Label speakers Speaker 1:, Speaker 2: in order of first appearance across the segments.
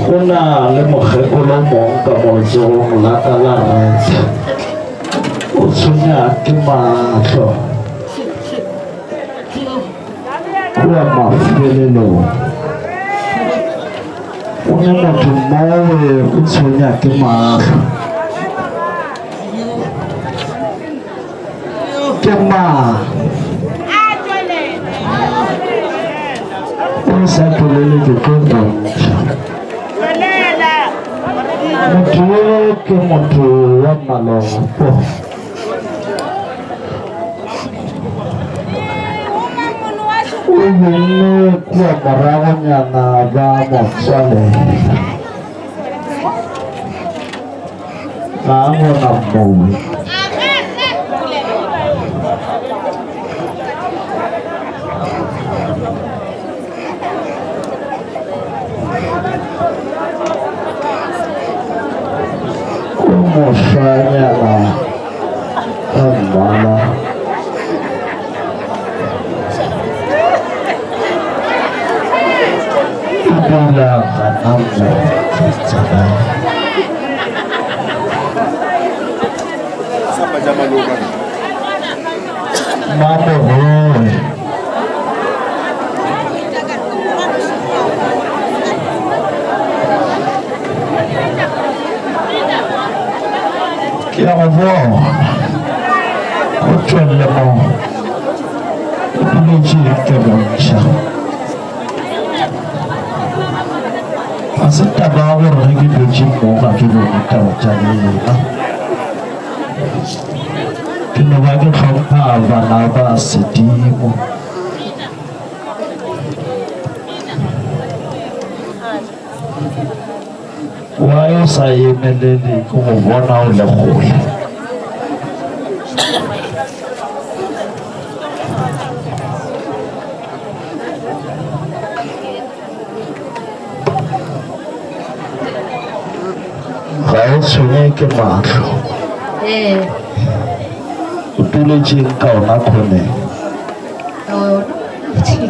Speaker 1: Go na le mokgekolo mong ka mo letsogong la ka la rethe. O tshwenya ke mahlo. Kua mafelelong. Go ne motho mowe o tshwenya ke mahlo. Ke mang? O sa tšwelele ke tlo bontšha. Motho yo ke motho wa malopo. O benne kua moragonyana ba mo tswalela. Ga a gona mowe. O mošwanyana ka mmala. O dula gana mo ke tsamaya. Mamogolo. Ke a go bona. O tšwelele mo. O duletše ke bontšha. Ga se taba ya gore ge ke dutše mo ga ke bone taba tša lena. Ke no ba ke hlompha bana ba sedimo. Why o sa emelele ke go bona o le kgole? Ga o tshwenye ke mahlo.
Speaker 2: Ee.
Speaker 1: O duletšeng ka ona khoneng?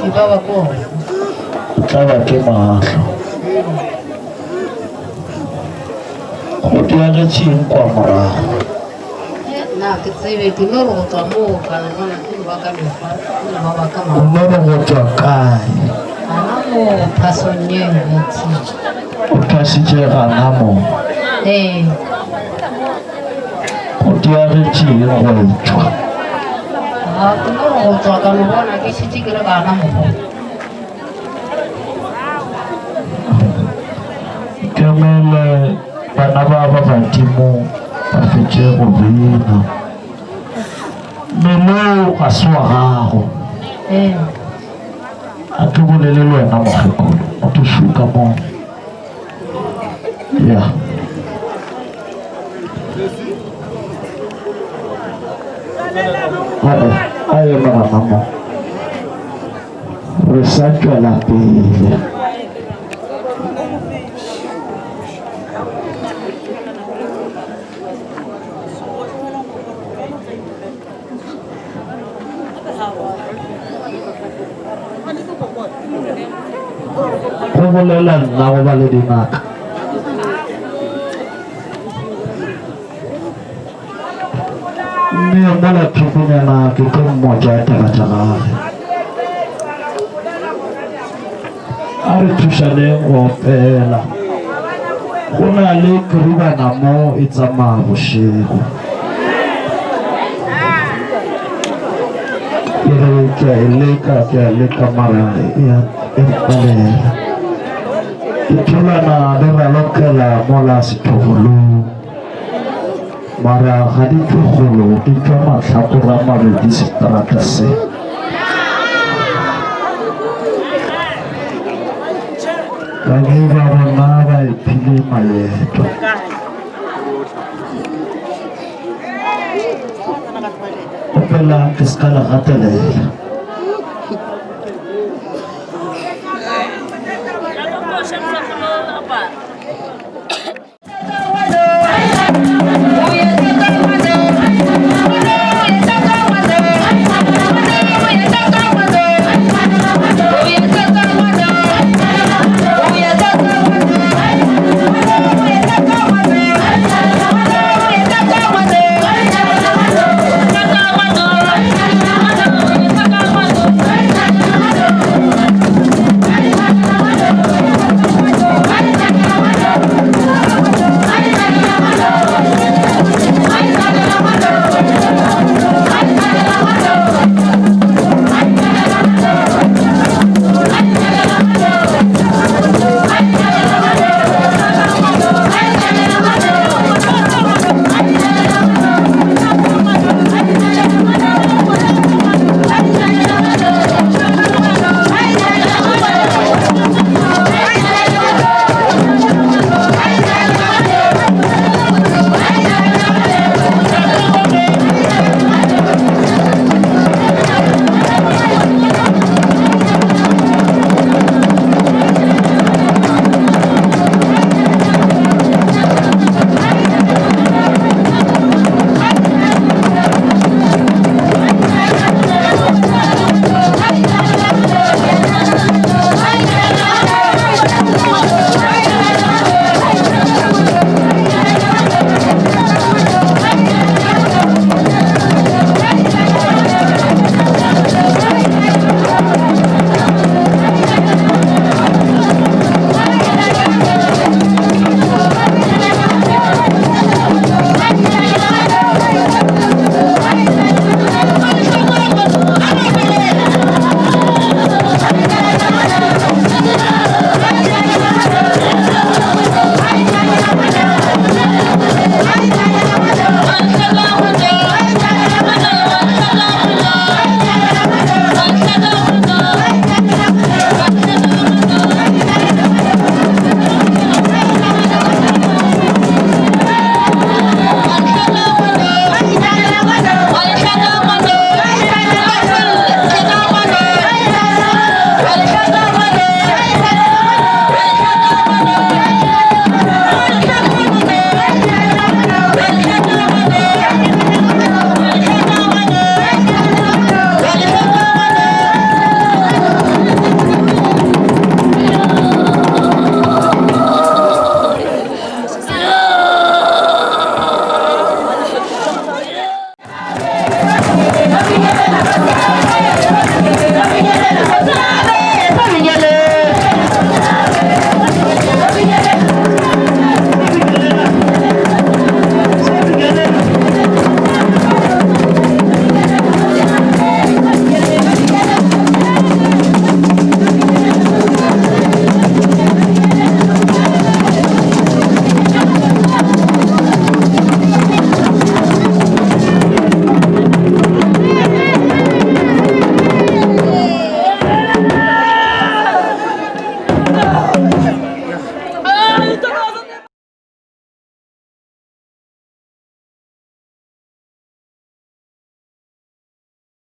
Speaker 2: Ke ba ba ko.
Speaker 1: O tlaba ke mahlo. Go diagetšeng kwa morago?
Speaker 2: Nna ke tsebe ke no re go tswa moo ka no bona ke ba ka mekgwa ke ba ba ka
Speaker 1: O no re go tswa kae?
Speaker 2: Gana mo phasong ye ya tshipi.
Speaker 1: O phasitše gana mo?
Speaker 2: Ee.
Speaker 1: Go diagetšeng go etšwa?
Speaker 2: Ga ke no re go tswa ka no bona ke šetše ke le gana mo.
Speaker 1: Kemele bana ba ba badimo ba fetše go bina. Mmele o ga se wa gago.
Speaker 2: Ee.
Speaker 1: A ke bolele le wena mokgekolo, motho šuka mo. Ya. Ae, a eme gona mo. Re sa tšwela pele. Go bolela nna go ba le dingaka. Mme mola thokonyana ke tlo mmotša taba tša gage. A re thušaneng go opela. Go na le keribana mo e tsamaya bošego. Ke re ke a e leka, ke a leka mara e a e mpalela. Ke tholana le ralokela mola sethogolong. Mara ga di tšwe kgolo, di tšwa mahlakore a mabedi seterata se. Bangwe ba bona ba iphile maeto. Opelang ke se ka le gatelela.